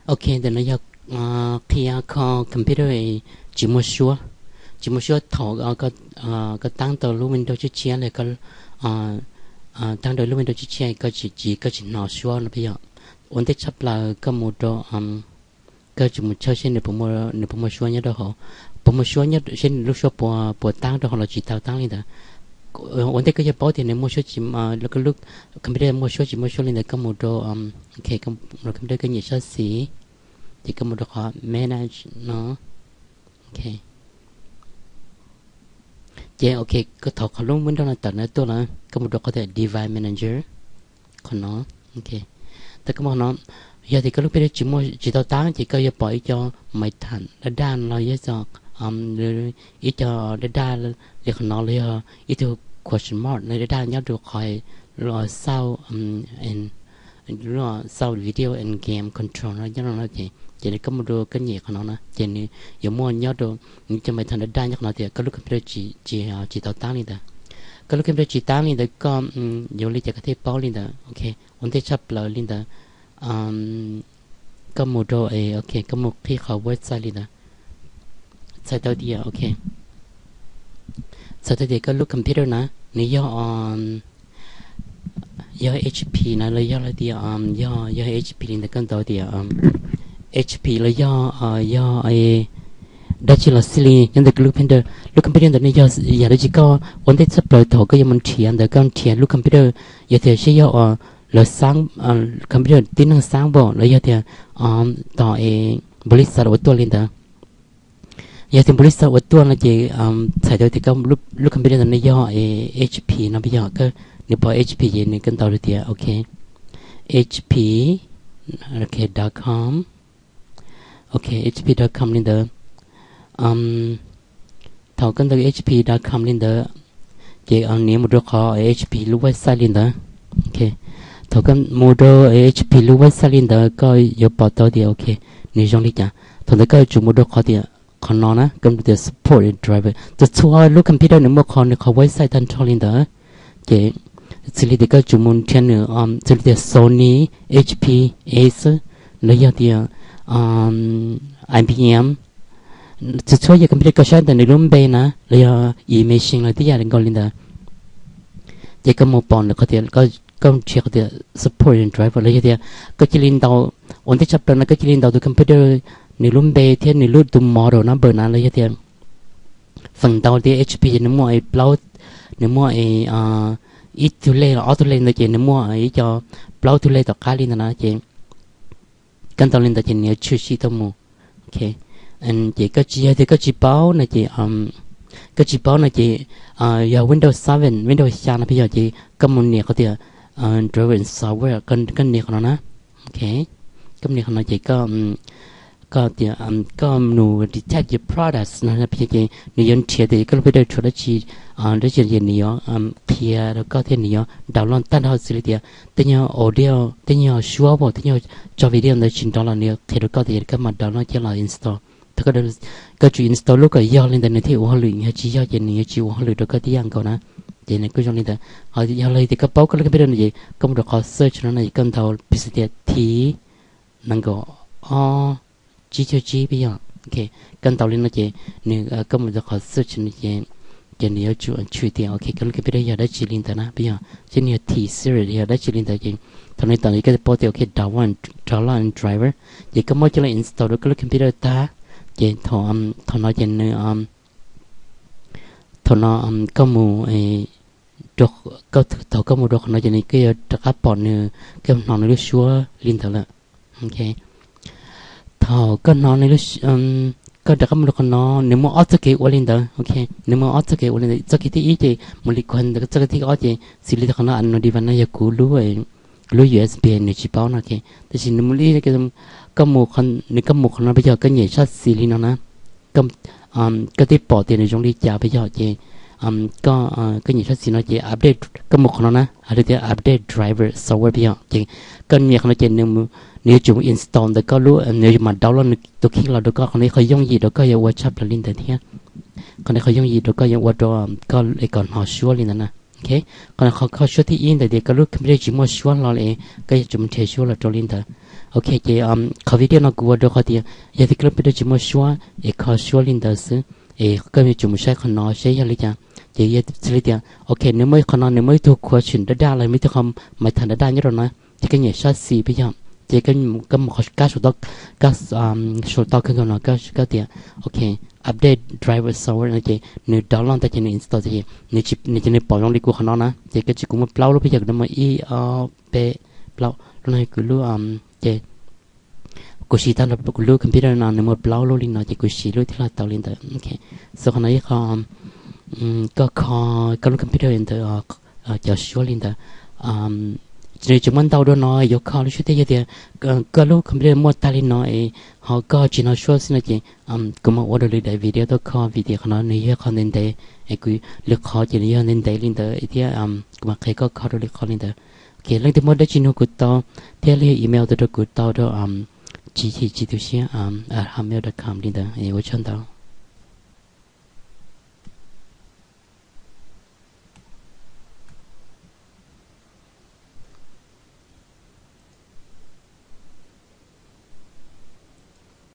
Ok, ntawm no yog qhia kho computer tsis muaj suab, tsis muaj suab thaum koj taab tau lub Windows tshiab tshiab los, taab rau lub Windows tshiab tshiab koj tsis, koj tsis hnov suab no peb yog. Ua ntej tshaj plaws koj mus rau, koj tsum mus tshawb seb nws puas muaj suab nyob rau hauv, puas muaj suab nyob, seb nws lub suab puas taab rau hauv los tsis tau taab li ntawd. Ua ntej koj yuav paub tias nws muaj suab tsis, lub computer muaj suab tsis muaj suab li ntawd koj mus rau, ok, computer koj nyem sab xis, ces koj mus rau qhov manage no. Ok, ces ok, koj thaum qhov lub Windows no tawm no tuaj lawm koj mus rau qhov tias device manager, qhov no. Ok, tau koj mus qhov no, yog tias koj lub computer tsis muaj, tsis tau taab ces koj yuav pom ib co maiv tham daj daj los yog ib co daj daj li qhov no los yog ib tug question mark no daj daj nyob rau qhov xauj, xauj video and game control no nyob no ces, ces nws koj mus rau koj nyem qhov no na ces nws yuav muaj nyob rau, nws cov maiv tham daj daj nyob qhov no tias koj lub computer tsis, tsis tau taab li ntawd. Koj lub computer tsis taab li ntawd koj yuav li cas koj thiaj paub li ntawd. Ok, ua ntej tshaj plaws li ntawd koj mus rau, ok, koj mus qhib qhov website li ntawd. Txhais tau tias, ok, txhais tau tias koj lub computer na nws yog, yog H P na los yog tias, yog, yog H P li ntawd koj ntaus tias H P los yog, yog dab tsi los xij li nyob ntawm lub computer, lub computer ntawd nws yog yam dab tsi koj ua ntej tshaj plaws thaum koj yuav mus nrhiav ntawd koj nrhiav lub computer, yog tias seb yog lawv xab, computer tib neeg xab npaum los yog tias tom es npaum li xav ua tuaj li ntawd. Yog tias npaum li xav ua tuaj no ces txhais tau tias koj lub computer ntawd nws yog H P no peb yog, nws pom H P ces nws koj ntaus tias ok, H P, ok, dot com, ok, H P dot com li ntawd. Thaum koj ntaus H P dot com li ntawd ces nws yuav mus rau qhov H P lub website li ntawd. Ok, thaum koj mus rau H P lub website li ntawd koj yuav pom tau tias ok, nws zoo li cas. Thaum ntawd koj yuav tsum mus rau qhov tias qhov no na koj tias support driver, txhua txhua lub computer nws muaj qhov nws qhov website tag nrho li ntawd. Ces xws li tias koj tsum mus nrhiav nws, xws li tias Sony, H P, Acer, los yog tias I B M, txhua txhua yam computer koj saib ntawm nws lub npe na los yog i machine los tib yam li nkaus li ntawd. Ces koj mus pom nws qhov tias, koj nrhiav qhov tias support driver los yog tias koj cia li ntaus, ua ntej tshaj plaws no koj cia li ntaus tus computer nws lub npe thiab nws lub tus model number na los yog tias feem ntau tias H P ces nws muaj plaub, nws muaj ib tug lej los ob tug lej ntawd ces nws muaj ib co plaub tug lej tom qab li ntawd na ces koj ntaus li ntawd ces nws yuav tshwm sim tuaj mus. Ok, ces koj tsis, yog tias koj tsis paub no ces, koj tsis paub no ces yog Windows seven, Windows xya no peb yog ces koj mus nias qhov tias driver and software, koj nias qhov no na. Ok, koj nias qhov no ces koj, koj tias koj nus detect your products no ces nws yuav nrhiav tias koj lub computer tshuav dab tsi, dab tsi ces nws yuav qhia rau koj thiab nws yuav download tag nrho xws li tias tej nyuag audio, tej nyuag suab, tej nyuag tso video ntawd tsis nrov los nws yuav qhia rau koj tias koj mam download coj los install. Thaum koj tsum install lub kom yog li ntawd nws thiaj ua hauj lwm, yog tsis yog ces nws yuav tsis ua hauj lwm rau koj tib yam nkaus na. Ces nws kuj zoo li ntawd. Ho yog li tias koj paub koj lub computer no ces koj mus rau qhov search no no es koj ntaus piv xws tias T nees nkaum ob tsib caug tsib peb yog. Ok, koj ntaus li no ces nws, koj mus rau qhov search no ces, ces nws yuav tsum tshwm tias ok koj lub computer yog dab tsi li ntawd na peb yog, ces nws yog T series yog dab tsi li ntawd ces thaum nws tawm koj paub tias ok download, download driver. Ces koj muab coj los install rau koj lub computer tag ces thaum no ces nws, thaum no koj mus, thaum koj mus rau qhov no ces nws koj yuav rov qab pom nws, koj hnov nws lub suab li ntawd lawm. Ok, thaum koj hnov nws lub, koj rov qab mus rau qhov no nws muaj ob txoj kev ua li ntawd. Ok, nws muaj ob txoj kev ua li ntawd. Txoj kev thib ib ces mus li kuv hais ntawd, txoj kev thib ob ces xws li qhov no, no device no yog kuv lub, lub U S B nws tsis paub no. Ok, tab sis nws mus li, koj mus, nws koj mus qhov no peb yog koj nyem sab xis li no na, koj thiaj pom tias nws zoo li cas peb yog ces koj, koj nyem sab xis no ces update, koj mus qhov no na, hais tias update driver software peb yog ces koj nyem qhov no ces nws yuav tsum install ntawm koj lub, nws yuav mam download nws tus kheej los rau koj. Qhov no qhov yooj yim rau koj yuav ua tshaj plaws li ntawd thiab. Qhov no qhov yooj yim rau koj yuav ua rau koj es kom hnov suab li ntawd na. Ok, qhov no qhov kho suab thib ib ntawm tias koj lub computer tsis muaj suab hlo li, koj yuav tsum mus nrhiav suab los rau li ntawd. Ok, ces qhov video no kuv ua rau qhov tias yog tias koj lub computer tsis muaj suab es kho suab li ntawd xwb, es koj yuav tsum mus saib qhov no seb yog li cas. Ces yog xws li tias ok, nws muaj qhov no, nws muaj ib tug question daj daj los muaj ib tug qhov maiv tham daj daj nyob rau no, ces koj nyem sab xis peb yog, ces koj mus kab saum tau kawg nkaus no, koj tias ok, update driver software no ces nws download tag ces nws install tag ces nws ces nws pom zoo li kuv qhov no na. Ces koj tsis, kuv muaj plaub lub peb yog, kuv no muaj ib ob peb plaub lub no, kuv lub ces kuv siv tag nrho kuv lub computer no nws muaj plaub lub li no ces kuv siv lub thib loj tau li ntawd. Ok, so qhov no ib qho koj kho koj lub computer li ntawd, cov suab li ntawd. Nws tsis muaj ntau dua no yuav kho lub suab thiab. Yog tias koj lub computer muaj tag li no es ho koj tsis hnov suab xwb no ces kuv mam ua dua lwm daim video tuaj kho, vim tias qhov no nws yog qhov ntev ntev, es kuv lwm qhov ces nws yog ntev ntev li ntawd thiab, kuv mam qhia koj kho dua lwm qhov li ntawd. Ok, leej twg muaj dab tsi nug kuv tau thiab li email tuaj rau kuv tau rau tsib yim tsib tu siab a gmail dot com li ntawd. Ua tsaug ntau.